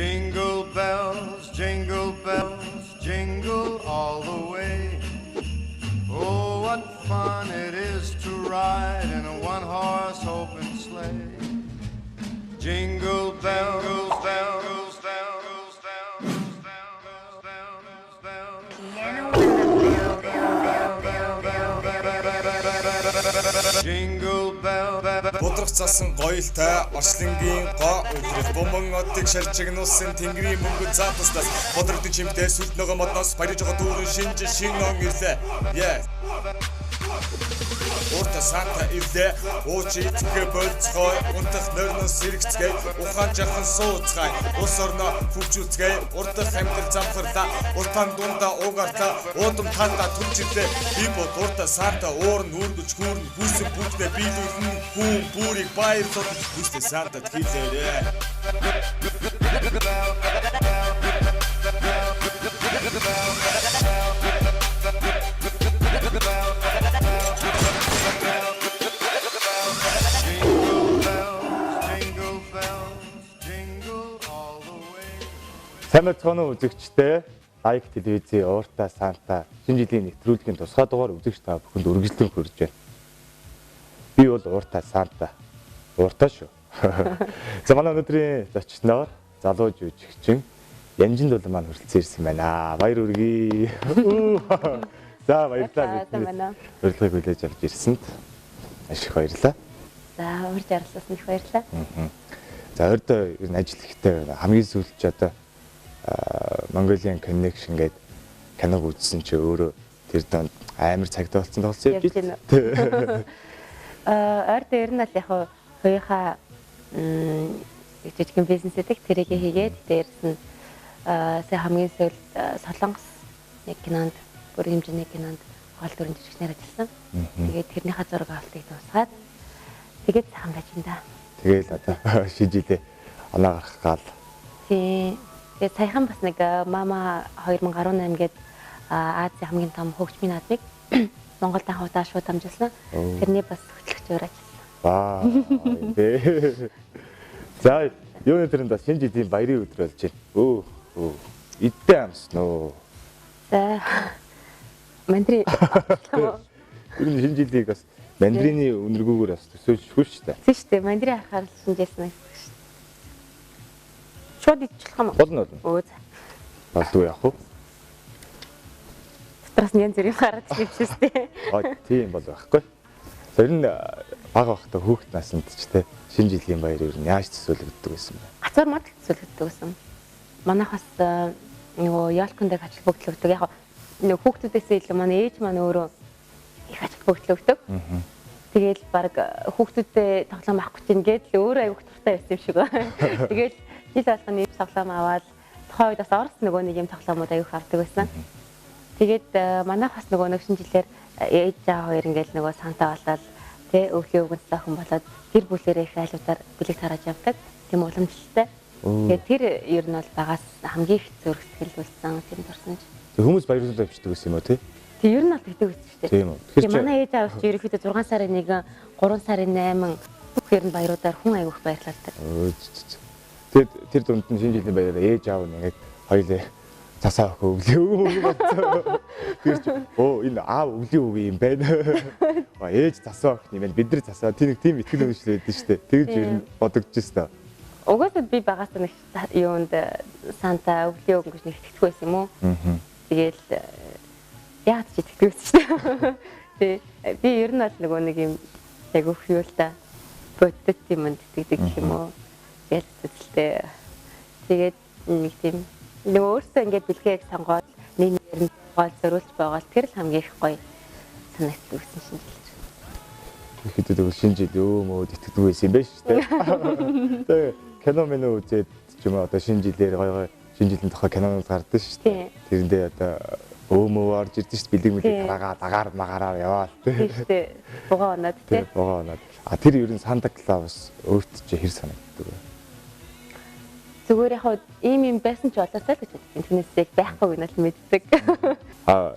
Jingle bells, jingle bells, jingle all the way. Oh, what fun it is to ride in a one-horse open sleigh. Jingle bells, bells, bells, bells, bells, bells, bells. Piano in the bell, bell, bell, bell, bell. Jingle bell, bell, bell. Будрах цасан гоёлтой Орчлонгийн го өдрөл буман одыг шаржигнуулсан тэнгэрийн мөнгө заатаснаас бодрогдсон чимтэй сүлд нөгөө модноос баярж байгаа дүүрэн шинж шин он ирлээ. Yeah. Уурта Санта ирлээ. Ууч итгэхэ болцгой, унтах нойрноос сэргэцгээе, ухаан жахан сууцгаая, улс орноо хөгжүүлцгээе, урдах амьдрал замхарлаа, уртаан дундаа уугарлаа, уудам таандаа түлжирлээ. Би бол уурта Санта уур нь үргэж хүүрн хүсэг бүгдээ биелүүлнэ, хүүн бүрийг баярлуулна. Хүстэй Сантад хэлээрээ. Jingle bells, jingle bells, jingle all the way. Сайн байцгаана уу үзэгчдээ. Лайк телевизийн Ууртай Санта шинэ жилийн нэвтрүүлгийн тусгай дугаар үзэгч та бүхэнд үргэлжлэн хүрж байна. Би бол Ууртай Санта. Ууртай шүү. За манай өнөөдрийн зочноор залуу жүжигчин Янжин дулан маань хүрэлцэн ирсэн байна. Баяр хүргэе. За баярлалаа Баярлалаа, сайн байна уу? Урилгыг хүлээж авч ирсэнд маш их баярлалаа. За урьж оролцсон их баярлалаа. За ойрдоо ер нь ажил ихтэй байна. Хамгийн сүүлд ч одоо Mongolian Connection гэдэг киног үзсэн чи өөрөө тэр донд амар цагтаа болсон тоглосон Явж байна уу? Ойрдоо ер нь бол яг хувийнхаа жижигхэн бизнес гэдэг тэрийг хийгээд дээрс нь сая хамгийн сүүлд Солонгос нэг кинонд бүр хэмжээний кинонд гол дүрэн жижигчнэр ажилласан. Тэгээд тэрнийхээ зураг авалтыг дуусгаад тэгээд сайхан байж энэ да. Тэгээл одоо шинэ жилээ оноо гарах гал. Тийм. Тэгээд саяхан бас нэг Мама 2018 гээд Азийн хамгийн том хөгжмийн наадмыг Монголд анх удаа шууд дамжуулсан. Тэрний бас хөтлөгчөөр ажилласан. Ваа. Тэ. За юуны төрөнд бас шинэ жилийн баярын өдөр болж байна. Өө. Өө. Иддэ амсан уу? За мандрин Ер нь шинэ жилийг бас мандрины үнэргүүгээр бас төсөөлшгүй шүү дээ. Тийм шүү дээ. Мандрин харахаар л шинжээсэн гэсэн шүү дээ. Шууд идчих юм уу? Болно болно. Өө за. Болдгоо яах вэ? Дотроос нь янз бүрийн гараад ирж шүү дээ. Аа тийм бол байхгүй. За ер нь бага байхдаа хүүхэд наснд ч те шинэ жилийн баяр ер нь яаж төсөөлөгддөг байсан бэ? Гацуур мод төсөөлөгддөг гэсэн. Манайх бас нөгөө ялкон дээр ачаал бүгдлөгдөг. Яг нөгөө хүүхдүүдээсээ илүү манай ээж маань өөрөө их ачаал бүгдлөгдөг. Тэгэл баг хүүхдүүдээ тоглоом авах гэж ингээд л өөрөө аяг дуртай байсан юм шиг байна. Тэгэл жил болгоно ийм тоглоом аваад тухайн үед бас Орос нөгөө нэг юм тоглоомууд аяг их авдаг байсан. Тэгээд манайх бас нөгөө нэг шинэ жилээр ээж аав хоёр ингээд нөгөө Санта болоод тэ өвлийн өвгөн цаахан болоод гэр бүлээрээ их айлуудаар бэлэг тарааж явдаг. Тийм уламжлалтай. Тэгээд тэр ер нь бол багаас хамгийн их зүрх сэтгэл үлдсэн тийм дурсамж. Тэг хүмүүс баярлалаа авчдаг байсан юм уу те? Тэг ер нь бол тэгдэг байсан шүү дээ. Тийм үү. Тэгэхээр манай ээж аав чи ерөнхийдөө 6 сарын 1, 3 сарын 8 бүх ер нь баяруудаар хүн аяг их баярлалдаг. Тэгээд тэр дунд нь шинэ жилийн баяраар ээж аав нь ингээд хоёлээ цасаа өхөө өвлөө өгөө болсон. Тэр чи өө энэ аав өвлийн үг юм байна. А ээж цасаа өх юм байна. Бид нар цасаа тийм нэг тийм итгэл үнэмшлээ өгдөн шүү дээ. Тэгж ер нь бодогдож шүү. Угаасаа би багаас нэг юунд Санта өвлийн үг гэж нэг итгэдэг байсан юм уу? Тэгэл яагаад ч итгэдэг байсан шүү дээ. Тий. Би ер нь бол нөгөө нэг юм яг өөх юу л та бодит юмд итгэдэг гэх юм уу? Тэгэл үзэлтэй. Тэгээд нэг тийм нөгөө өөрсдөө ингээд бэлгээ яг сонгоод нэг нэр нь гол зориулж байгаа л тэр л хамгийн их гоё санагддаг гэсэн шинэ жил. Ихэд тэгвэл шинэ жил өөмөөд итгэдэг байсан юм байна шүү дээ. Тэгээ кино мэн үзээд ч юм уу одоо шинэ жилээр гоё гоё шинэ жилийн тухай кинонууд гардаг шүү дээ. Тэрэндээ одоо өөмөө орж ирдэ шүү дээ. Бэлэг мэлэг тараагаа дагаар магараа яваал тий. Тийм шүү дээ. Бугаа оноод тий. Бугаа оноод. А тэр ер нь Санта Клаус өөрт чи хэр санагддаг вэ? Зүгээр яг ийм юм байсан ч болоосай л гэж боддог. Тэрнээс яг байхгүй нь л мэддэг. А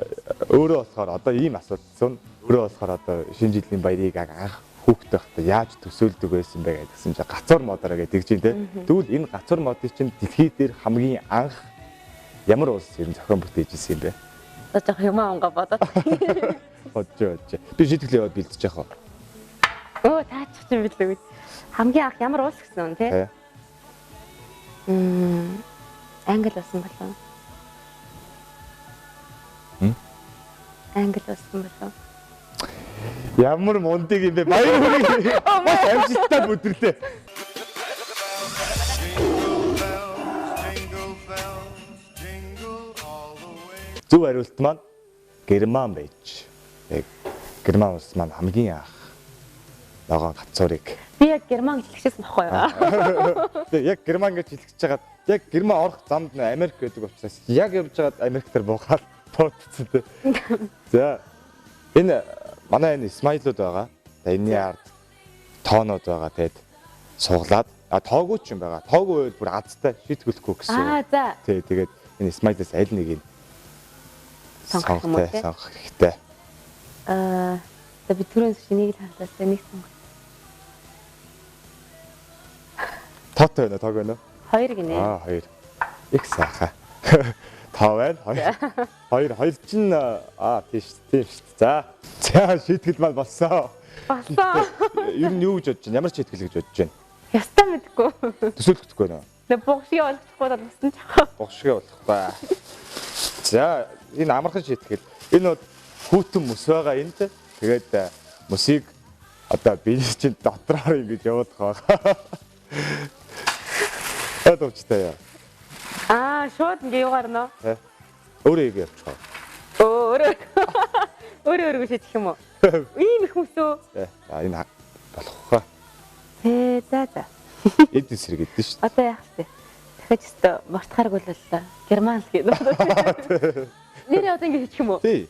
өөрөө болохоор одоо ийм асуудал сон. Өөрөө болохоор одоо шинэ жилийн баярыг анх Хүүхэд байхдаа яаж төсөөлдөг байсан бэ гэсэн чинь гацуур модороо гэдэг чинь те. Тэгвэл энэ гацуур модыг чинь дэлхий дээр хамгийн анх ямар улс ер нь зохион бүтээж ирсэн юм бэ? Одоо жоох юм аанга бодоод. Бодож. Би шийтгэл яваад бэлдэж яах вэ? Өө таачих чинь билээ. Хамгийн анх ямар улс гэсэн юм те? Англи болсон болов. Англи болсон болов. Ямар мундыг юм бэ? Баяр хүргэе. Бас амжилттай бүдэрлээ. Зөв хариулт маань Герман байж. Яг Герман улс маань хамгийн анх ногоон гацуурыг. Би яг Герман гэж хэлчихсэн байхгүй юу? Тэгээ яг Герман гэж хэлчихэж хагаад яг Герман орох замд Америк гэдэг учраас яг явж байгаад Америк дээр буугаад тоотцсон тэ. За энэ манай энэ смайлууд байгаа. За энэний ард тоонууд байгаа тэгэд сууглаад тоогүй ч юм байгаа. Тоогүй байвал бүр азтай шийтгүүлэхгүй гэсэн. Аа за. Тий тэгээд энэ смайлаас аль нэг нь сонгох юм уу те? Сонгох хэрэгтэй. За би түрүүн энийг л харлаа. Нэг сонгох. Тоотой байна, тоог байна уу? Хоёр гинэ. Аа, хоёр. Их сайхан. Тоо байна. Хоёр. Хоёр чинь тийш, тийм шүү. За. За, шийтгэл маань болсон. Болсон. Ер нь юу гэж бодож байна? Ямар шийтгэл гэж бодож байна? Ястаа мэдэхгүй. Төсөөлөхдөггүй нөө. Нэ буг шиг олдохгүй бол болсон ч яах. Буг шиг болохгүй. За, энэ амархан шийтгэл. Энэ бол хүүтэн мөс байгаа энд. Тэгээд мөсийг одоо биений чинь дотроор ингэж явуулах байгаа. Ойлгомжтой яа. Аа, шууд ингээ юугаар нөө? Тэ. Өөрөө ингэ явчих. Өөрөө. Өөрөө өөрөө шийдэх юм уу? Ийм их хүмүүс үү? Тэ. За энэ болох хаа. Тэ, за за. Эд эсрэг эдэн шүү. Одоо яах вэ? Дахиж өстө мартахааргүй л боллоо. Герман л гэдэг. Нэрээ одоо ингэ хийчих юм уу? Тий.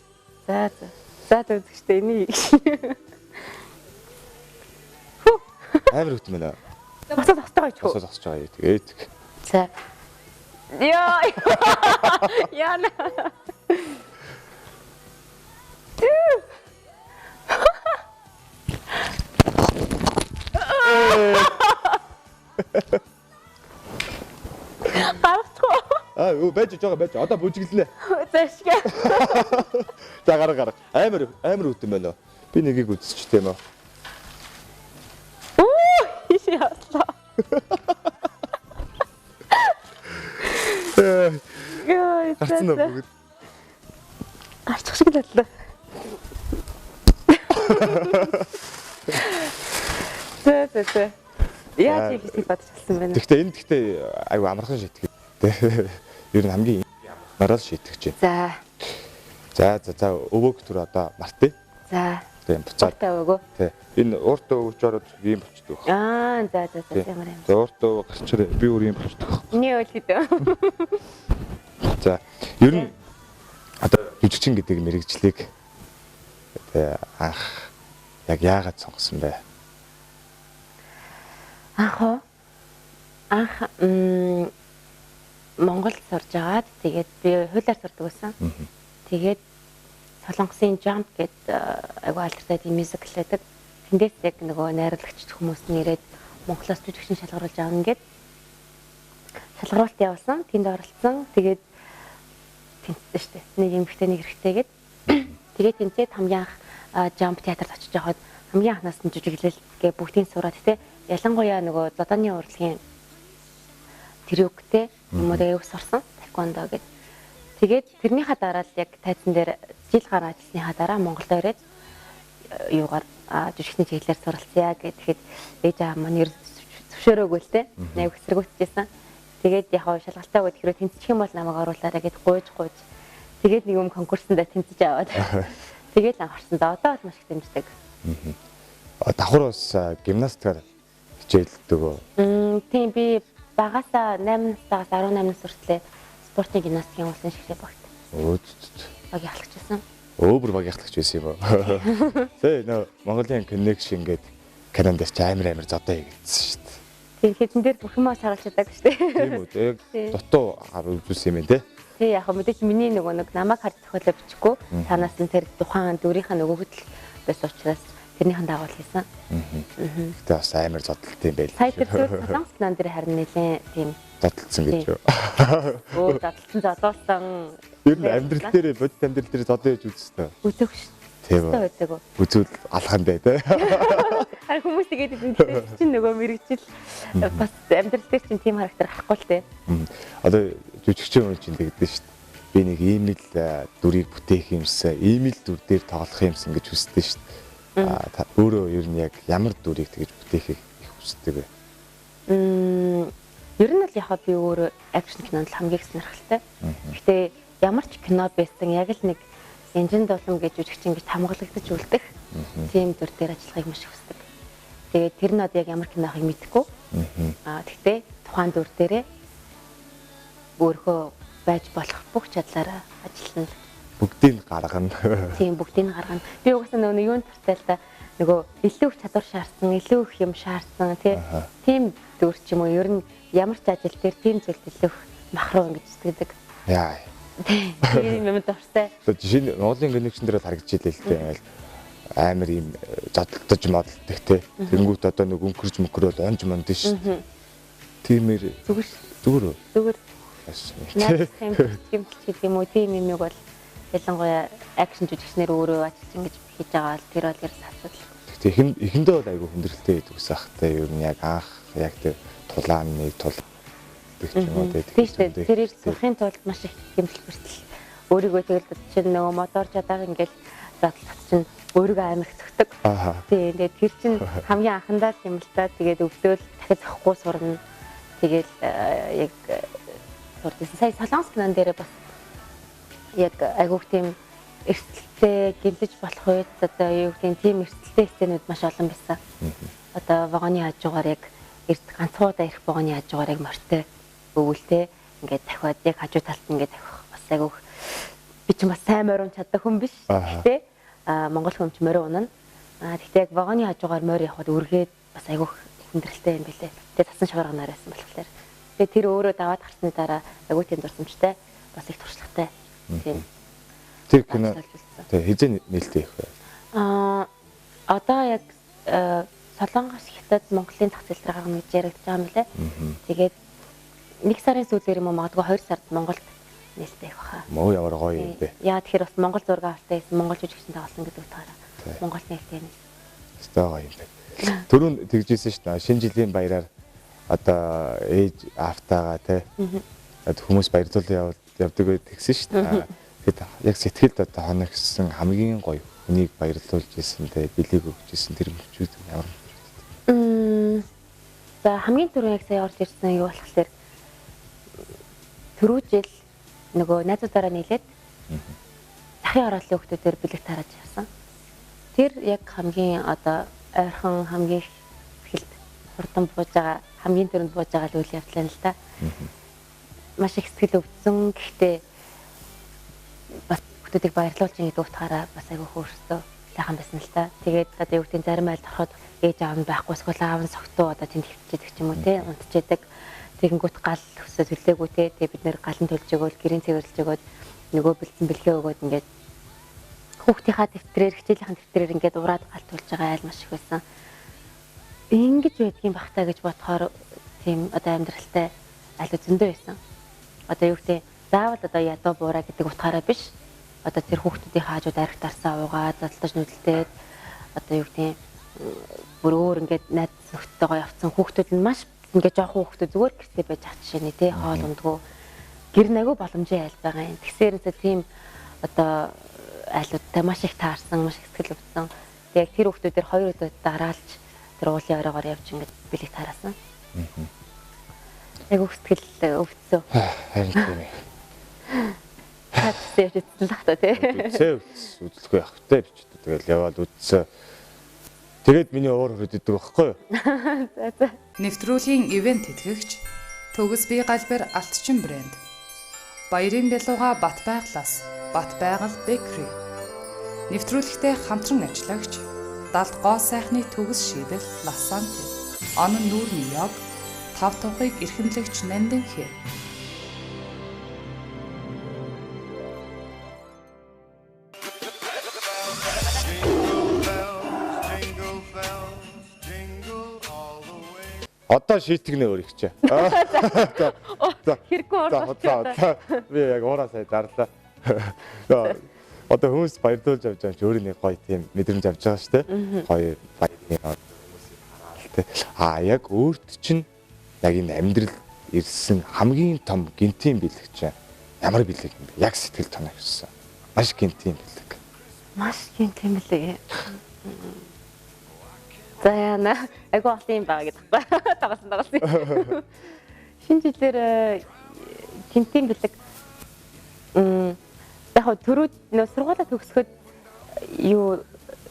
За за. За за үзэгчтэй энийг. Амар хөтөн байна. Босоо зогсож байгаа юу? Босоо зогсож байгаа юу. Тэгээд. За. Яа. Яна. Гарахгүй. Аа, юу байж байгаа байж. Одоо бүжиглэнэ. Зашиг. За гарга гарга. Амар амар хөтөн байна. Би нэгийг үзчих тийм үү. Оо, хийш явлаа. Яа, гарцсан уу бүгд? Гарчих шиг л боллоо. Зэ зэ зэ. Яаж хийх бодож болсон бэ? Гэхдээ энэ гэхдээ айгу амархан шийтгэл. Ер нь хамгийн амарханаар л шийтгэж байна. За. За за за өвөг төр одоо мартъя. За. Тийм буцаад. Уртаа өвгөө. Тий. Энэ урт өвөж ороод ийм болчдөг. Аа за за за ямар юм. За урт өвөг гарчраа би өөр ийм болчдөг. Миний үйл гэдэг. За ер нь одоо жүжигчин гэдэг мэрэгжлийг тий анх яг яагаад сонгосон бэ? Анх уу? Анх Монголд сурж агаад тэгээд би хуулиар сурдаг байсан. Тэгээд Солонгосын Jump гэдэг айгүй алдартай тийм мюзикл байдаг. Тэндээс яг нөгөө найруулагч хүмүүс нь ирээд Монголоос жүжигчин шалгаруулж аавна гэд шалгаруулалт явуулсан. Тэнд оролцсон. Тэгээд тэнцсэн шүү дээ. Нэг эмэгтэй нэг эрэгтэй гэд. Тэгээд тэнцээд хамгийн анх Jump театрт очиж явахад хамгийн анхнаас нь жүжиглэл гэ бүгдийн сураад те ялангуяа нөгөө зодооны урлагийн трюктэй юм уу аяг сурсан таеквондо гэд. Тэгээд тэрнийхээ дараа л яг тайзан дээр жил гараа ажилласныхаа дараа Монголд ирээд юугаар жүжигчний чиглэлээр суралцъя гэхэд ээж аав маань ер зөвшөөрөөгүй л те. Нэг эсэргүүцчихсэн. Тэгээд яг шалгалтаа өгөх хэрэг тэнцчих юм бол намайг оруулаарай гэд гуйж тэгээд нэг юм конкурсонд тэнцэж аваад тэгээд анх орсон. За одоо бол маш их дэмждэг. Давхар бас гимнастикаар хичээлдэг үү? Тийм би багасаа 8 настаас 18 нас хүртлээр спортын гимнастикийн улсын шигшээ багт. Өө. Багийн ахлагч байсан. Өө бүр багийн ахлагч байсан юм уу? Тэ нөө Монголын connection гэдэг кинонд ч амар зодоо хийгдсэн шүү дээ. Тийм хэдэн дээр бүх юмаа саруулж чаддаг шүү дээ. Тийм үү. Яг дутуу үзүүлсэн юм байна те. Тий яг мэдээж миний нөгөө нэг намайг харж зохиолоо бичихгүй. Танаас нь тэр тухайн дүрийнхээ нөгөөдөл байсан учраас Тэрнийхэн дагуу л хийсэн. Гэтэ бас амар зодтолт юм байл. Сая тэр зүйл Солонгос кинон дээр харин нэлээд тийм зодтолсон гэж юу. Өө зодтолсон зодуулсан. Ер нь амьдрал дээр бодит амьдрал дээр зодоо гэж үзсэн. Үзээгүй ш. Тийм үү. Үзээгүй. Үзвэл алах юм бэ те. Харин хүмүүс тэгээд идэв чинь нөгөө мэрэгжил бас амьдрал дээр чинь тийм характер гарахгүй л те. Одоо жүжигчин хүн чинь тэгдэж шүү дээ. Би нэг ийм л дүрийг бүтээх юмсан, ийм л дүр дээр тоглох юмсан гэж хүсдэг шүү дээ. Та өөрөө ер нь яг ямар дүрийг тэгж бүтээхийг их хүсдэг вэ? Ер нь л яг би өөрөө акшн кинонд л хамгийн их сонирхолтой. Гэхдээ ямар ч кино байсан яг л нэг Энжин дулам гэж жүжигчин гэж хамгаалагдаж үлдэх тийм дүр дээр ажиллахыг маш их хүсдэг. Тэгээд тэр нь одоо яг ямар кинохыг мэдэхгүй. Тэгтээ тухайн дүр дээрээ өөрөө байж болох бүх чадлаараа ажиллана. Бүгдийг гаргана. Тийм, бүгдийг гаргана. Би угаасаа нөгөө юунд дуртай л да. Нөгөө илүү их чадвар шаардсан, илүү их юм шаардсан тий. Тийм дүр ч юм уу ер нь ямар ч ажил дээр тийм зүйлд илүү их махруу ингэж сэтгэдэг. Яа. Тийм юм дуртай. Одоо жишээ нь Монголын коннекшн дээр бол харагдчихлээ л дээ. Ингээл амар ийм зодтолдож модалдаг те. Тэнгүүт одоо нэг өнгөрч мөнгөрөөл унж монд шүү дээ. Тиймэр зүгээр зүгээр үү? Зүгээр. Найзах юм гэдэг юм уу тийм юм бол ялангуяа акшн жүжигчнэр өөрөө ажиллаж ингэж хийж байгаа бол тэр бол ерөөс асуудал. Гэхдээ эхэндээ бол айгүй хүндрэлтэй байдаг ус ах та ер нь яг анх яг тэр тулааны тул гэх юм уу тийм шүү дээ. Тэрийг сурахын тулд маш их хэмжил хүртэл өөрийгөө тэгэл чинь нөгөө мотор чадаар ингээл задлах чинь өөрийгөө амар их цогтөг. Тийм тэгээд тэр чинь хамгийн анхандаа л юм л та. Тэгээд өвдөөл дахиж зөхгүй сурна. Тэгээд яг сурдсан. Сая Солонгос кинон дээр бас яг айгүйх тийм эрсдэлтэй гэмтэж болох үед одоо юу гэдэг тийм эрсдэлтэй сценүүд маш олон байсан. Одоо вагоны хажуугаар яг эрт ганцуудаа ирэх вагоны хажуугаар яг морьтой өвөлтэй ингээд дахиад яг хажуу талд ингээд давхих бас айгүйх би ч бас сайн морь унж чаддаг хүн биш. Гэхдээ монгол хүн ч морь унана. Гэхдээ яг вагоны хажуугаар морь явхад үргээд бас айгүйх хүндрэлтэй юм билээ. Тэгээ цасан шуурганаар байсан болохоор. Тэгээ тэр өөрөө даваад гарсны дараа айгүй тийм дурсамжтай бас их туршлагатай. Тийм. Тэр кино тэгээ хэзээ нээлттэй их вэ? Одоо яг Солонгос, Хятад, Монголын зах зээл дээр гаргана гэж яригдж байгаа юм лээ. Тэгээд 1 сарын сүүлээр юм уу магадгүй 2 сард Монголд нээлттэй их баха. Мөө ямар гоё юм бэ. Яа тэгэхээр бас Монгол зураг авалтай байсан, Монгол жүжигчин тоглосон гэдэг утгаараа Монголд нээлттэй юм. Өстой гоё юм бэ. Түрүүн тэгжсэн шүү дээ. Шинэ жилийн баяраар одоо ээж аавтайгаа те хүмүүс баярлуул явдаг гэж тэгсэн шүү дээ. Тэгэд яг сэтгэлд одоо хоногссон хамгийн гоё хүнийг баярлуулж исэн те бэлэг өгч исэн тэр мөчүүд ямар мөчүүд. За хамгийн түрүү яг сая орж ирсэн юу болохоор түрүү жил нөгөө найзуудаараа нийлээд захын орооллын хүүхдүүдээр бэлэг тарааж явсан. Тэр яг хамгийн одоо ойрхон хамгийн сэтгэлд хурдан бууж байгаа хамгийн түрүүнд бууж байгаа л үйл явдал юм л та. Маш их сэтгэл өвдсөн. Гэхдээ бас хүүхдүүдийг баярлуулж байгаа гэдэг утгаараа бас айгүй хөөрсөө сайхан байсан л та. Тэгээд одоо юу гэдэг зарим айлд ороход ээж аав нь байхгүй эсвэл аав нь согтуу одоо тэнд хөвчээдэг ч юм уу те унтчээдэг. Тэгэнгүүт гал өсөө төлөөгүй те. Тэгээд бид нэр галан төлж өгөөл гэрийн цэвэрлж өгөөд нөгөө бэлдсэн бэлгээ өгөөд ингээд хүүхдийнхаа дэвтрээр хичээлийнхэн дэвтрээр ингээд ураад гал төлж байгаа айл маш их байсан. Ингэж байдгийн бах та гэж бодохоор тийм одоо амьдралтай аль зөндөө байсан. Одоо юу гэдэг заавал одоо ядуу буура гэдэг утгаараа биш. Одоо тэр хүүхдүүдийн хаажууд арх дарсаа уугаад задлаж нүдэлтээд одоо юу гэдэг бүр өөр ингээд найз нөхдөдтэйгоо явцсан хүүхдүүд нь маш ингээд жоохон хүүхдүүд зүгээр гэртээ байж ах жишээ нэ тий хоол ундгүү гэр нэгүй боломжийн айл байгаа юм. Тэгсээрнээсээ тийм одоо айлуудтай маш их таарсан, маш их сэтгэл өвдсөн. Яг тэр хүүхдүүдээр хоёр өдөр дараалж тэр уулын оройгоор явж ингээд бэлэг тараасан. Айгуу сэтгэл өвдсөн. Харин тийм ээ. Таацсан явж үзсэн л хата тий. Үдсээ үзлэхгүй явах тэ бичдэг. Тэгэл яваал үдсээ. Тэгээд миний уур хүрээд идэг байхгүй юу? За за. Нэвтрүүлгийн ивент тэтгэгч Төгс бие галбир Алтчин брэнд. Баярын бялууга Бат байглаас Бат байгаль Bakery. Нэвтрүүлэгтээ хамтран ажиллагч Далд гоо сайхны төгс шийдэл Ласанти. Онон нүүрний йог тав тухыг эрхэмлэгч Нандин хэ. Одоо шийтгэнэ өөр ихчээ. За. Хэрэггүй За за. Би яг уураа сая зарлаа. За. Одоо хүмүүс баярлуулж авч байгаа юм чи өөрөө нэг гоё тийм мэдрэмж авч байгаа шүү дээ. Гоё баярын хүмүүсийг хараад тий. А яг өөрт чинь яг энэ амьдрал ирсэн хамгийн том гинтийн бэлэг чинь ямар бэлэг юм бэ? Яг сэтгэл тоног ирсэн. Маш гинтийн бэлэг. Маш гинтийн бэлэг. За яана. Айгу олон юм байгаа гэдэг байхгүй. Тагалсан тагалсан. Шинэ жилээр гинтийн бэлэг яг хөө түрүү нөө сургуулаа төгсгöd юу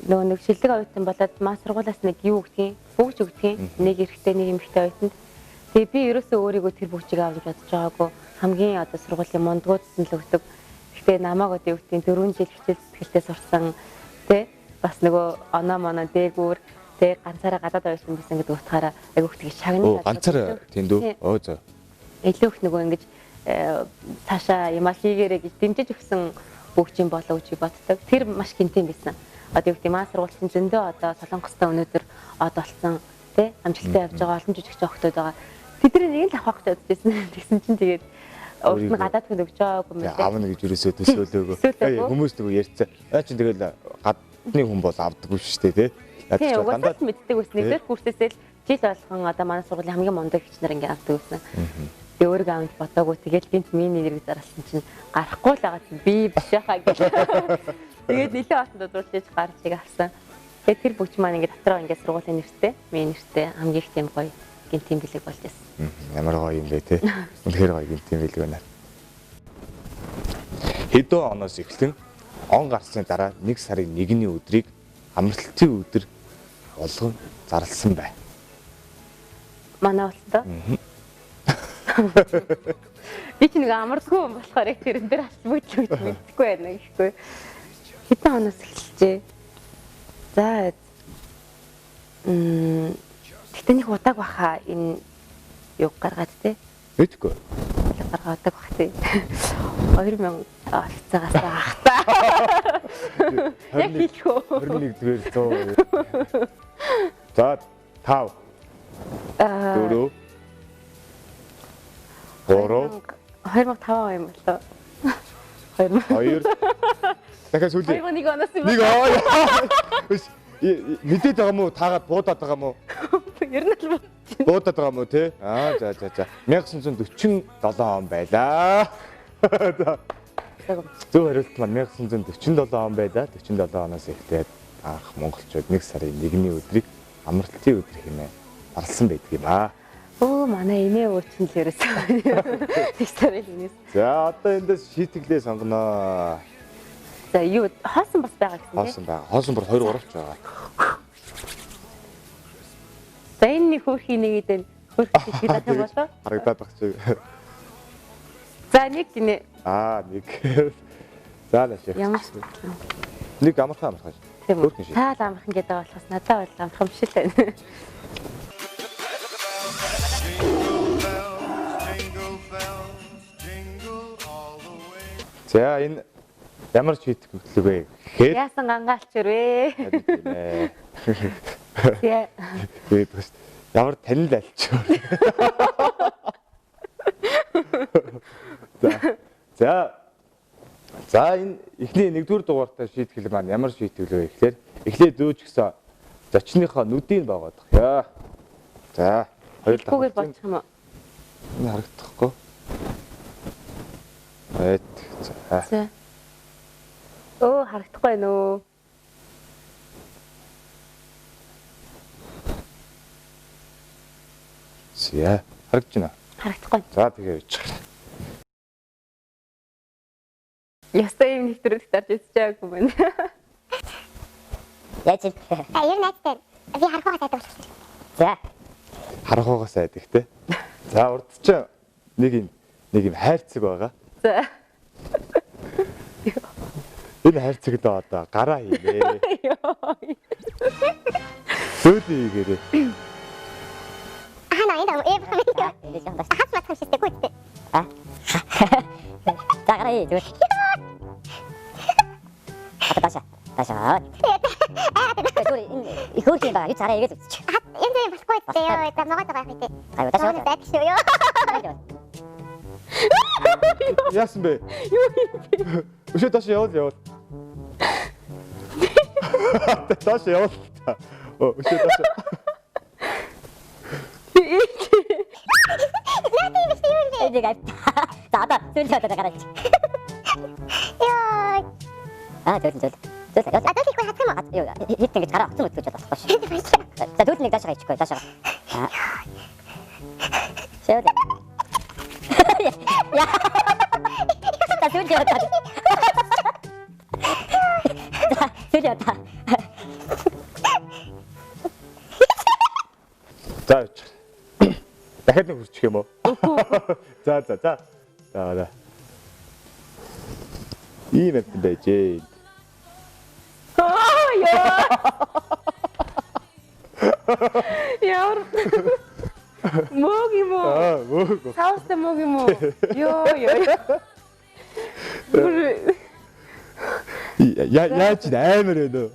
нөгөө нэг шилдэг оюутан болоод маа сургуулиас нэг юу өгдгийг бүгж өгдгийг нэг эрэгтэй нэг эмэгтэй оюутанд. Тэгээ би ерөөсөө өөрийгөө тэр бүгжийг авч бодож байгаагүй. Хамгийн одоо сургуулийн мундгуудад нь л өгдөг. Гэхдээ намайг одоо юу гэдгийг 4 жил хичээл зүтгэлтэй сурсан тэ бас нөгөө оноо моноо дээгүүр тэ ганцаараа гадаад оюутан байсан гэдэг утгаараа айгүйх тийг шагнал. Оо ганцаараа тийм дүү. Оо зөө. Илүү их нөгөө ингэж цаашаа юмаа хийгээрэй гэж дэмжиж өгсөн бүгжийн болов гэж боддог. Тэр маш гинтийн байсан. Одоо юу гэдэг маа сургуулийн зөндөө одоо Солонгостой өнөөдөр од болсон тий амжилттай явж байгаа олон жижиг охтууд байгаа. Тэдний нэг л авах гэж бодож байсан. Тэгсэн чинь тэгээд урд нь гадаад хүн өгч байгаагүй юм байна. Авна гэж юусоо төсөөлөөгүй. Хүмүүс нөгөө ярьцаа. Аа чинь тэгэл гадны хүн бол авдаггүй шүү дээ тий. Яаж ч дандаа мэддэг байсан. Нэгдүгээр курсээсээ л жил болгон одоо манай сургуулийн хамгийн мундаг хич нар ингээ авдаг байсан. Би өөрийгөө авч бодоагүй. Тэгэл гинт миний нэрийг зарласан чинь гарахгүй л байгаа чинь би биш яхаа гэх. Тэгээд нэлээд олон дуудуулж гарч иг авсан. Тэгээд тэр бүгч маань ингээ дотроо ингээ сургуулийн нэртэй, миний нэртэй хамгийн их тийм гоё гинтийн бэлэг болж байсан. Ямар гоё юм бэ те. Үнэхээр гоё гинтийн бэлэг байна. Хэдэн оноос эхлэн он гарсны дараа 1 сарын 1-ний өдрийг амралтын өдөр болгон зарласан бай. Манай улсад. Би ч нэг амардгүй юм болохоор яг тэрэн дээр асууж гэж мэдэхгүй байна гэхгүй. Хэдэн оноос эхэлжээ. За. Гэтэ нэг удааг баха энэ юг гаргаад те. Мэдгүй. Гаргаад удааг бах те. 2000 олцоогоос ах та. Яг хэлэх үү? 21-р 100. За 5 4 3 2005 он юм болоо. 2 Дахиад сүүлийн. 2001 оноос юм. Нэг аа. Мэдээд байгаа мó? Таагаад буудаад байгаа мó? Ер нь л буудаад байгаа мó те? Аа за за за. 1947 он байлаа. За. Зөв хариулт маань 1947 он байлаа. 47 оноос эхлээд анх монголчууд 1 сарын 1-ний өдрийг амралтын өдөр хэмээн зарласан байдаг юм аа. Өө манай эмээ уучин л ерөөсөө. Тэг сарын нэгнээс. За одоо эндээс шийтгэлээ сонгоно. За юу хоосон бас байгаа гэсэн тийм. Хоосон байгаа. Хоосон бүр 2 3 ч байгаа. За энэ нэг хөөрхий нэг идэн хөөрхий гэдэг юм болоо. Харагдаад баг чи. За нэг гинэ. Аа нэг. За нааш. Ямар нэг амархан амархан. Хөөрхөн шиг. Та л амархан гэдэг болохоос надад бол амархан биш л байна. За энэ ямар шийтгэл вэ гэхээр яасан гангаалч өрөө. За. Тэгээд бас ямар танил альч. За. За. За энэ эхний 1-р дугаартай шийтгэл маань ямар шийтгэл вэ гэхээр эхлээд зөөж гисэн зочныхоо нүдийг боогоодох. Яа. За, хоёр дахь. Болчих юм уу? Энэ харагдахгүй. Айт. За. За. Өө харагдахгүй байна уу? За, харагдаж байна. Харагдахгүй. За, тэгээ явчих. Ястай юм нэвтрүүлэгт орж үзэж байгаагүй юм байна. Яаж юм? А ер нь айдтай. Би харахугаас айдаг болчихсон. За. Харахугаас айдаг те. За, урд чинь нэг юм хайрцаг байгаа. За. Энэ хайрцаг л одоо гараа хийлээ. Зөөдөө хийгээрэй. Аа наа энэ ээ. Хац матах юм шигтэй гүйтэй. А. За гараа хий зүгээр. Одоо даша. Даша. Аа. Зүгээр энэ их хөөрхөн юм байна. Юу цараа эргээд үзчих. Энэ юм болохгүй дээ ёо. За могоод байгаа юм тий. Аюу дашаа. Байдаг шүү ёо. Яасан бэ? Юу юм бэ? Өшөө доош явуул явуул. Доош явуул. Өшөө доош. За одоо зүйл одоо гараач. Йоо. Аа зүйл зүйл. Зүйл. А зүйл ихгүй хацах юм уу? Юу хит ингэж гараа огцон өтгөж болохгүй шүү. За зүйл нэг даашгаа ичихгүй даашгаа. Шэвлээ. Яа. За зүйл яваа. За зүйл яваа. За явчих. Дахиад нэг хүрчих юм уу? За за за. За за. Ийм юм байжээ. Аа яа. Ямар мөг юм уу? Аа мөг. Саустай мөг юм уу? Йоо ёо. Я яаж амар вэ нөө?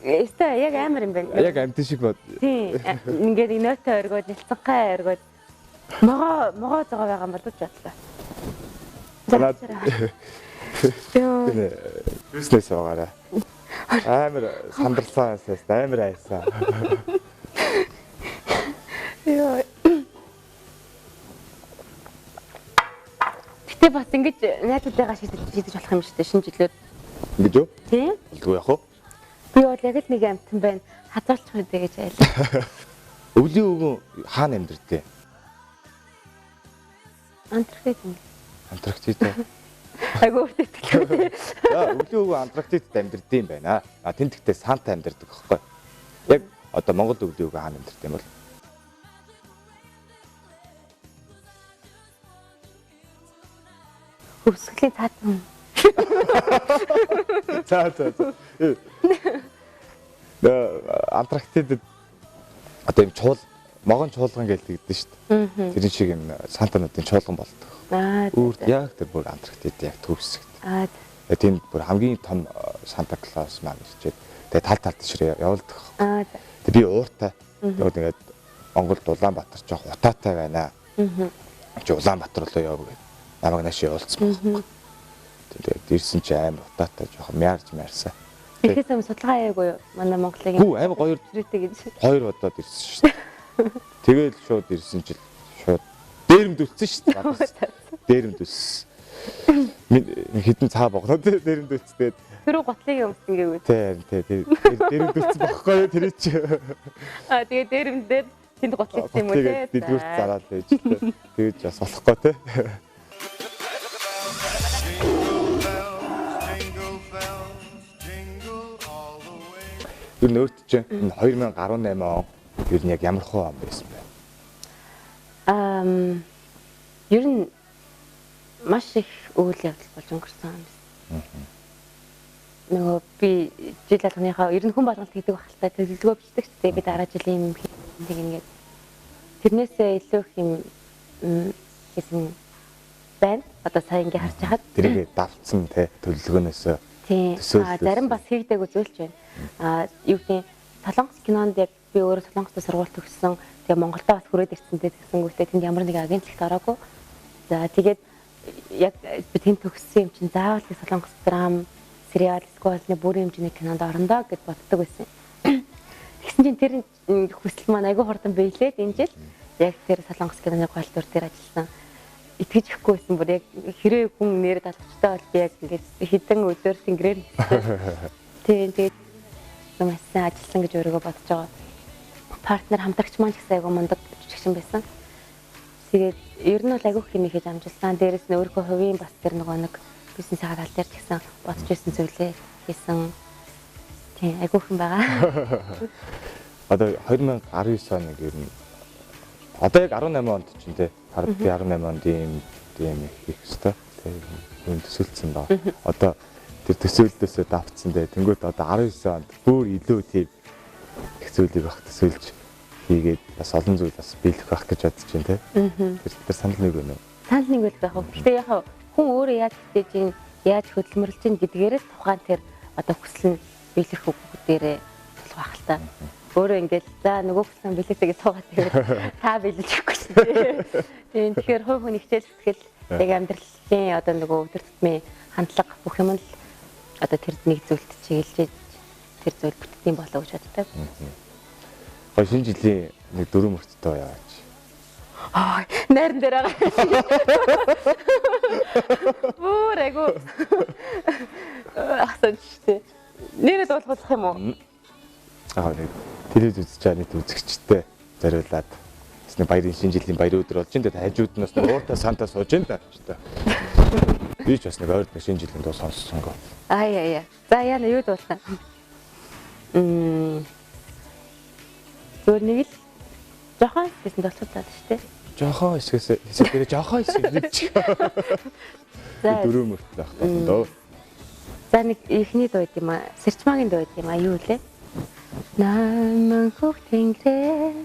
Эстэ яг амар юм байна. Яг амт шиг бод. Тийм. Ингээд нөөтэй өргөөд, нэлцэнхай өргөөд могоо зогоо байгаа юм болов ч бодлоо. За. Бизнес байгаарай. Амар сандарсан байсаас амар айсан. Йоо. Гэтэ бас ингэж найзуудтайгаа шийдэж болох юм шүү дээ шинэ жилээр. Ингэж үү? Тийм. Болдгоо яах вэ? Би бол яг л нэг амтан байна. Хазаалчих үдэ гэж айлаа. Өвлийн өвгөн хаана амьдэрдээ? Антарктид юм. Антарктид. Айгуу өөртөө итгэлгүй. За өвлийн өвгөн Антарктидд амьдэрдэг юм байна. А тэнд гэхдээ Санта амьдэрдэг байхгүй. Яг одоо Монгол өвлийн өвгөн хаана амьдэрдэг юм бол? Хөвсгөлийн цаад юм. За за за. Антарктидд одоо юм чуул могон чуулган гэж тэгдэж шүү дээ. Тэрэн шиг юм Сантануудын чуулган болдог. Аа. Үүрт яг тэр бүр Антарктид яг төвсгт. Аа. Тэнд бүр хамгийн том Санта Клаус маань ирчээд тэгээ тал тал тийшээ явуулдаг. Аа. Тэгээ би ууртай. Тэгээд ингээд Монголд Улаанбаатар жоох утаатай байна. Аа. Чи Улаанбаатар руу яв гээд намайг нааш явуулсан байхгүй. Тэгээд ирсэн чи амар утаатай жоох мяарж мярсан. Тэгэхээс өмнө судалгаа хийгээгүй юу? Манай Монголыг. Гүү амар гоё гэж. Хоёр удаад ирсэн шүү дээ. Тэгэл шууд ирсэн чил шууд дээрэмд үлдсэн шүү дээ. Дээрэмд үлдсэн. Хэдэн цаа богноо дээрэмд үлдсэн. Тэр готлыг өмсөн гэвүү. Тий, тий, дээрэмд үлдсэн бохгүй юу тэр чи. Аа тэгээ дээрэмдээд тэнд готлогдсон юм уу те. Дэлгүүрт зараад байж тээ. Тэгэж бас болохгүй те. Ер нь өөрт чинь 2018 он ер нь яг ямар хуу он байсан бэ? Ер нь маш их үйл явдал болж өнгөрсөн юм байна. Нөгөө би жил болгоныхоо ер нь хүн болгонд хийдэг байх л та төлөвлөгөө бичдэг ч тийм би дараа жилийн юм хийх ингээд тэрнээсээ илүү их юм хийсэн байна. Одоо сая ингээ харж хахад тэрийг давтсан те төлөвлөгөөнөөс тийм зарим бас хийгдээгүй зүйл ч байна. Аа юу гэдэг Солонгос кинонд яг би өөрөө Солонгост сургууль төгссөн. Тэгээ Монголдо бас хүрээд ирсэн те тэгсэнгүүтээ тэнд ямар нэгэн агентлагт ороогүй. За тэгээд яг би тэнд төгссөн юм чинь заавал Солонгос драм, сериал эсвэл нэг бүрийн хэмжээний кинонд орондоо гэд боддог байсан. Тэгсэн чинь тэр хүсэл маань айгүй хурдан биелээд энэ жил яг тэр Солонгос киноны гол дүр дээр ажилласан. Итгэж өгөхгүй байсан бүр яг хэрэг хүн нэр далгачтай бол би яг ингээд хэдэн өдөр тэнгэрээр хийсэн. Тийм тэгээд маш сайн ажилласан гэж өөрийгөө бодож байгаа. Партнер хамтрагч маань ч гэсэн айгүй мундаг жүжигчин байсан. Тэгээд ер нь бол айгүй их юм хийж амжилсан. Дээрээс нь өөрийнхөө хувийн бас тэр нөгөө нэг бизнесийн тал дээр ч гэсэн бодож ирсэн зүйлээ хийсэн. Тийм айгүй их юм байгаа. Одоо 2019 оныг ер нь одоо яг 18 онд чинь тий би 18 онд ийм хийх ёстой. Тийм төсөөлсөн ба. Одоо тэр төсөөллөөсөө давтсан дээ. Тэнгүүт одоо 19 онд бүр илүү тийм их зүйлийг байх төсөөлж хийгээд бас олон зүйл бас биелэх байх гэж бодож байна тий. Тэр санал нэг өнөө. Санал нэг үл байх. Гэхдээ яг хүн өөрөө яаж хичээж ийн, яаж хөдөлмөрлөж ийн гэдгээрээ тухайн тэр одоо хүсэл нь биелэх үгдээрээ болох байх л та. Өөрөө ингээл за нөгөө хүн билээсээ гэж суугаад тэгээд та билэж өгөхгүй шүү дээ. Тийм тэгэхээр хувь хүн хичээл зүтгэл яг амьдралын одоо нөгөө өдөр тутмын хандлага бүх юм л одоо тэр нэг зүйлд чиглэж тэр зүйл бүтдийн болоо гэж боддог. Гой шинэ жилийн нэг дөрөв мөртөө яваач. Аа, найран дээр байгаа. Бүр айгу. Ахсан ч тий. Нэрээ дуулах юм уу? Аа нэг телевиз үзэж байгаа нийт үзэгчтэй зориулаад бас нэг баярын шинэ жилийн баяр өдөр болж байна. Тэгээд хажууд нь бас нэг ууртай Санта сууж байна да ч та. Би ч бас нэг ойрд нэг шинэ жилийн дуу сонссонгоо. Аа яа яа. За яа юу дуулна? Зүгээр нэг л жохон гэсэн дуулах таа шүү дээ. Жохон хэсгээс хэсэг дээр жохон хэсэг нэг ч. За дөрөв мөртөө байх доо. За нэг эхний дуу юм аа. Сэрчмагийн дуу юм аа юу лээ? Наман хөх тэнгэрээс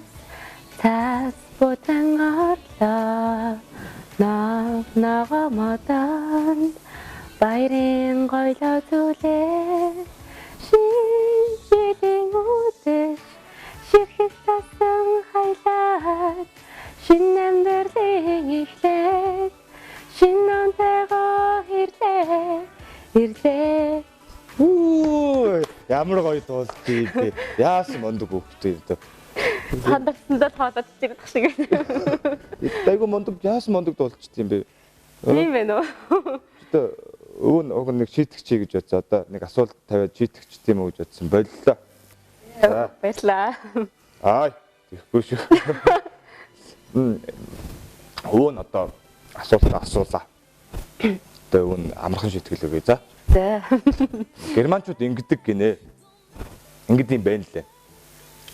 цаас будан орлоо. Нав нага модонд баярын гойлоо зүйлээ. Шинэ жилийн үдэш ширхэг тасан хайлаад шинэ амьдралын эхлээд шинэ онтойгоо ирлээ ирлээ. Үу ямар гоё дуулт юм бэ? Яасан мундаг хүүхдээ юм бэ? Хандагсандаа тоолоод чирэх шиг. Айгу мундаг яасан мундаг дуулчихсан юм бэ? Тийм байна уу? Одоо өвөн уг нэг шийтгэж гэж бодсон. Одоо нэг асуулт тавиад шийтгэж тийм үү гэж бодсон. Боллоо. Баярлаа. Аа, тэгэхгүй шүү. Өвөн одоо асуулт асуулаа. Одоо өвөн амархан шийтгэл өгье за. За. Германчууд ингэдэг гинэ. Ингэдэг юм байна лээ.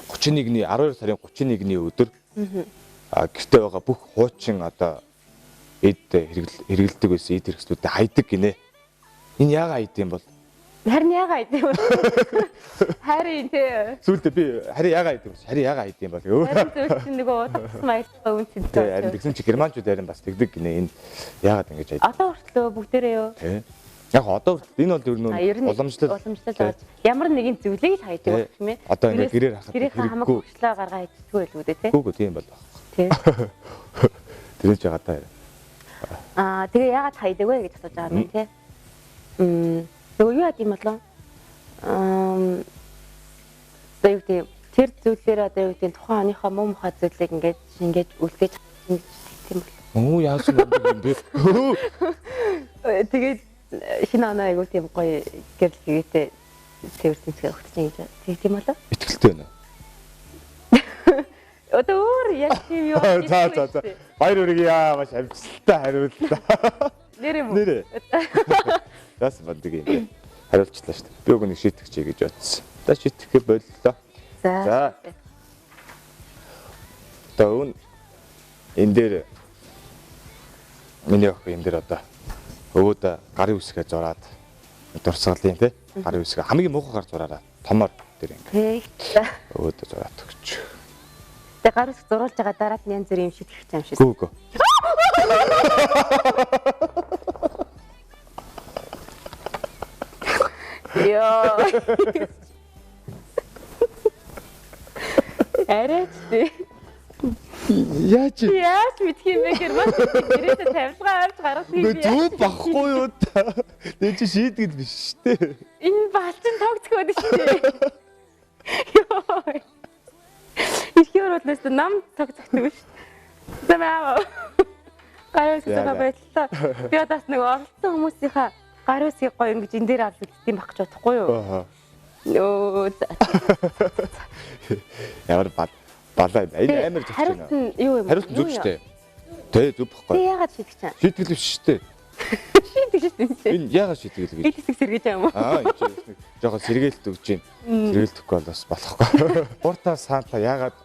31-ний 12 сарын 31-ний өдөр гэртээ байгаа бүх хуучин одоо эд хэрэгэлдэг байсан эд хэрэгслүүдээ хайдаг гинэ. Энэ яагаад хайд юм бол? Харин яагаад хайд юм бол? Харин тий. Сүүлдээ би харин яагаад хайд юм бол? Харин яагаад хайд юм бол? Харин зүйл чинь нөгөө удах маягтай үн цэнтэй. Тий, харин тэгсэн чи германчууд харин бас тэгдэг гинэ. Энэ яагаад ингэж хайд? Одоо хүртэл бүгдээрээ юу? Тий. Яг одоо хүртэл энэ бол ер нь уламжлал болж ямар нэгэн зүйлийг л хайдаг байх юм ээ. Одоо ингэ гэрээр хахад гэрийнхээ хамаг хөгжлөө гаргаа хийдэггүй байлгүй дээ тий. Үгүй тийм бол байхгүй. Тий. Тэр ч байгаа та. Аа тэгээ яагаад хайдаг вэ гэж асууж байгаа юм тий. Нөгөө юу яд юм болов? Одоо юу гэдэг тэр зүйлээр одоо юу гэдэг тухайн оныхоо муу мухай зүйлийг ингээд шингээж үлдээж ингэж тийм бол. Өө яасан юм бэ? Тэгээд шинэ оноо айгуу тийм гоё гэрэл гэгээтэй цэвэр тэнцгээ өгч чинь гэж тэг тийм болов? Итгэлтэй байна. Одоо өөр яг тийм юу. За за за. Баяр хүргэе. Маш амжилттай хариуллаа. Нэр юм уу? Нэрээ. Яасан бандаг юм бэ? Хариулчлаа шүү дээ. Би уг нэг шийтгэж гэж бодсон. За шийтгэхээ боллоо. За. Одоо өн энэ дээр миний охин энэ дээр одоо өвөөдөө гарын үсгээ зураад дурсгалын тий гарын үсгээ хамгийн муухай гар зураараа томор дээр ингэ. Өвөөдөө зураад өгч. Тэгээ гар үсэг зуруулж байгаа дараад нь янз бүрийн юм шийтгэх юм шиг. Гүү гүү. Йоо. Арайч тий. Яаж Яаж мэдх юм бэ гэрман гэрээсээ тавилгаа авч гаргах юм бэ? Зүг багхгүй юу та. Тэг чи шийтгэл биш шүү дээ. Энэ балчин тогтгоод шүү дээ. Йоо. Ихээр бодлоос нам тогтгох шүү. Замаа. Гарын үсэг баярлалаа. Би одоо бас нэг оролцсон хүмүүсийнхаа гарын үсгийг гоё ингэж энэ дээр авч үздэг юм байх гэж бодохгүй юу? Аа. Нөө. Ямар бал балаа юм. Энэ амар зөв. Хариулт нь юу юм? Хариулт нь зөв шүү дээ. Тэ зөв бохгүй. Тэ яагаад шийдэх чинь? Шийтгэл биш шүү дээ. Шийтгэл шүү дээ. Энэ яагаад шийтгэл гэж? Энэ хэсэг сэргээж байгаа юм уу? Аа, энэ жоохон сэргээлт өгч юм. Сэргээлтэхгүй бол бас болохгүй. Ууртаа Санта яагаад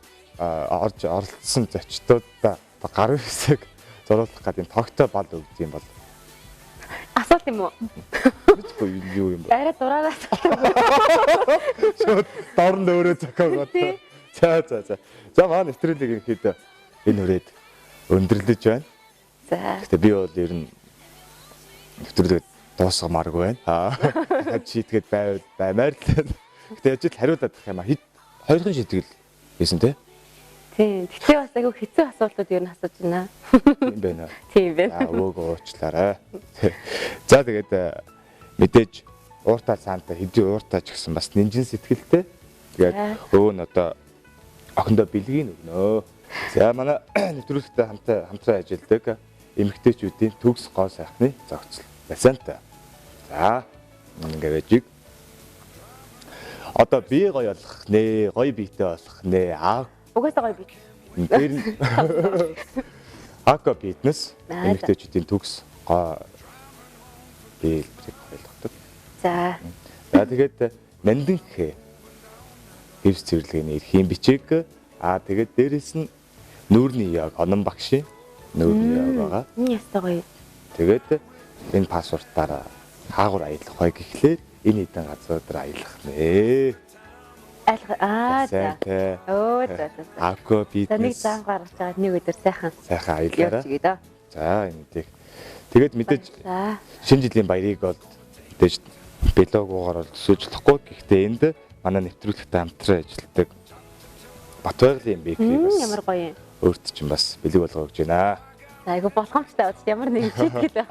орж оролцсон зочдуудаа гарын үсэг зуруулах гэдэг юм тогтой бал өгд юм бол? Асуулт юм уу? Мэдгүй юу юм бэ? Арай дураараа асуулт. Шууд дорн өөрөө зохиогоод. За за за. За маань нэвтрүүлэг ерөнхийдөө энэ хүрээд өндөрлөж байна. За. Гэтэ би бол ер нь нэвтрүүлэг дуусгамааргүй байна. Аа. Дахиад шийтгээд байвал баймаар л. Гэтэ яж л хариулаад байх юм а. Хэд Хоёрхан шийтгэл хийсэн те? Тийм. Гэтэ бас айгүй хэцүү асуултууд ер нь асууж байна. Тийм байна. Тийм байна. За өвөөгөө уучлаарай. За тэгээд мэдээж ууртаа Санта хэдий ууртаа ч гэсэн бас нинжин сэтгэлтэй. Тэгээд өвөө нь одоо охиндоо бэлгийг өгнө. За манай нэвтрүүлэгтэй хамтран ажилладаг эмэгтэйчүүдийн төгс гоо сайхны зохицол. Санта. За ингээ байж. Одоо бие гоё болох нэ, гоё биетэй болох нэ. Аа угаасаа гоё бие. Тэр нь Ака фитнес эмэгтэйчүүдийн төгс гоо бие хэлбэрийг ойлгодог. За. За тэгээд Нандинхэ хэвс цэвэрлэгээний эрхийн бичиг. Аа тэгээд дээрэс нь нүүрний яг онон багшийн нүүрний яг байгаа. Энэ ястай гоё. Тэгээд энэ паспортаараа хаагур аялах бай гэхлээр энэ хэдэн газар аялах нэ. Аялах аа за. Өө за за. Ако бизнес. Нэг зам гаргаж байгаа нэг өдөр сайхан. Сайхан аялаарай. За энэ тийг. Тэгээд мэдээж шинэ жилийн баярыг бол мэдээж блогуугаар бол төсөөж болохгүй. Гэхдээ энд манай нэвтрүүлэгтэй хамтран ажилладаг Батбайгалийн бейкери бас ямар гоё юм. Өөрт чинь бас бэлэг болгоо гэж байна. За айгу болгоомжтой бод ямар нэг шийтгэл байх.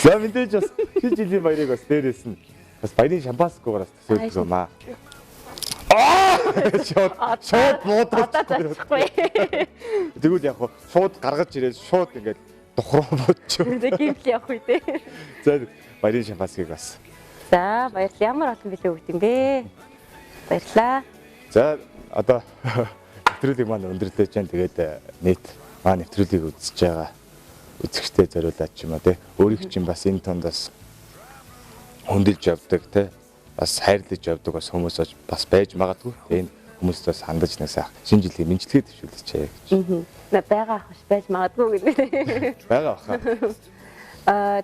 За мэдээж бас шинэ жилийн баярыг бас дээрээс нь бас баярын шампанскоогоор бас төсөөлдөг юм аа. Шууд буудахгүй. Тэгвэл яг шууд гаргаж ирээд шууд ингээд духруу буудчих. Тэгээ гимтэл явах үү те. За баярын шампанскыг бас. За баярлалаа. Ямар олон бэлэг өгд юм бэ? Баярлалаа. За одоо нэвтрүүлэг маань өндөрлөж байна. Тэгээд нийт маань нэвтрүүлгийг үзэж байгаа үзэгчтэй зориулаад ч юм уу те. Өөрийг чинь бас энэ тунд бас хөндөж явдаг те. Бас хайрлаж явдаг бас хүмүүс бас байж магадгүй. Тэгээд энэ хүмүүст бас хандаж нэг сайх шинэ жилийн мэндчилгээ дэвшүүлээч гэж. Байгаа ах биш байж магадгүй гэдэг. Байгаа баха.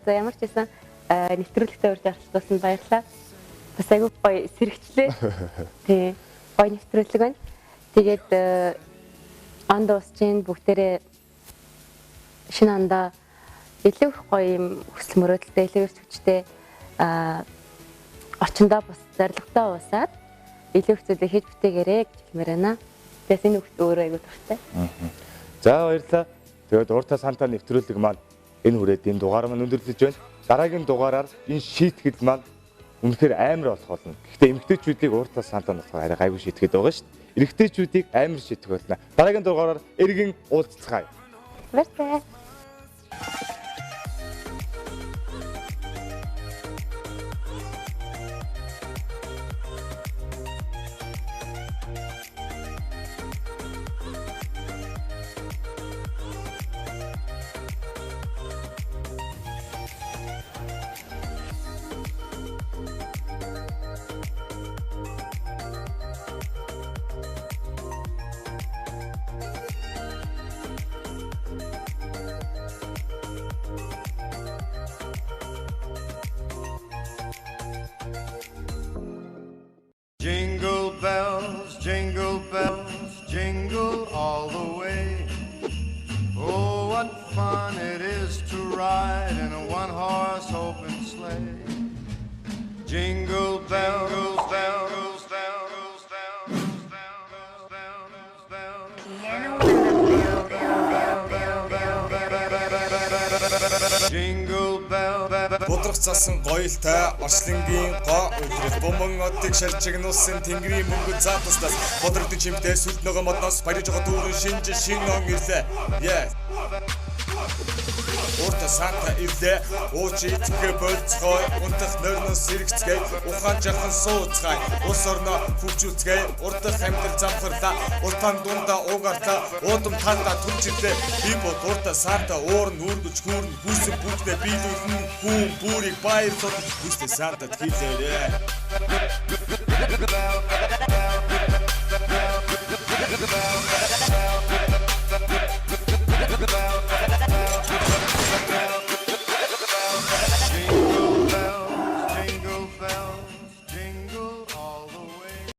За ямар ч байсан нэвтрүүлэгтээ урьж оролцуулсанд баярлалаа. Бас айгүй гоё сэрэгчлээ. Тий. Гоё нэвтрүүлэг байна. Тэгээд он дуусч чинь бүгдээрээ шинэ ондоо илүү их гоё юм хүсэл мөрөөдөлтэй, илүү их хүчтэй орчиндөө бас зорилготой уусаад илүү их зүйлээ хийж бүтээгээрэй гэж хэлмээр байна. Тэгээс энэ хүүхд өөрөө айгүй дуртай. За баярлалаа. Тэгээд Ууртаа Санта нэвтрүүлэг маань энэ хүрээд энэ дугаар маань өндөрлөж байна. Дараагийн дугаараар энэ шийтгэл маань үнэхээр амар болох болно. Гэхдээ эмэгтэйчүүдийг Ууртаа Санта нь болохоор арай гайгүй шийтгэд байгаа шүү дээ. Эрэгтэйчүүдийг амар шийтгэх болно. Дараагийн дугаараар эргэн уулзцгаая. Баярлалаа. Jingle bells, jingle bells, jingle all the way. Oh, what fun it is to ride in a one-horse open sleigh. Jingle bells, bells, bells, bells, bells, bells, bells. Jingle bell, bell. Будрах цасан гоёлтой Орчлонгийн гоо өдрөх буман одыг шарчигнуулсан тэнгэрийн мөнгө заатаснаас бодрогдсон чимтэй сүлд нөгөө модноос баярж байгаа дүүрэн шинж шин он ирлээ. Yeah. Ууртаа Санта ирлээ. Ууч идэхэ болцгой, унтах нойрноос сэргэцгээе, ухаан жахан сууцгаая, улс орноо хөгжүүлцгээе, урдах амьдрал замхарлаа, уртаан дундаа уугарлаа, уудам таандаа төрж ирлээ. Би бол Ууртаа Санта уур нь үргэж хүүрн хүсэн бүгдээ биелүүлнэ, хүүн бүрийг баярлуулна. Хүстэй Сантад хэлээрээ.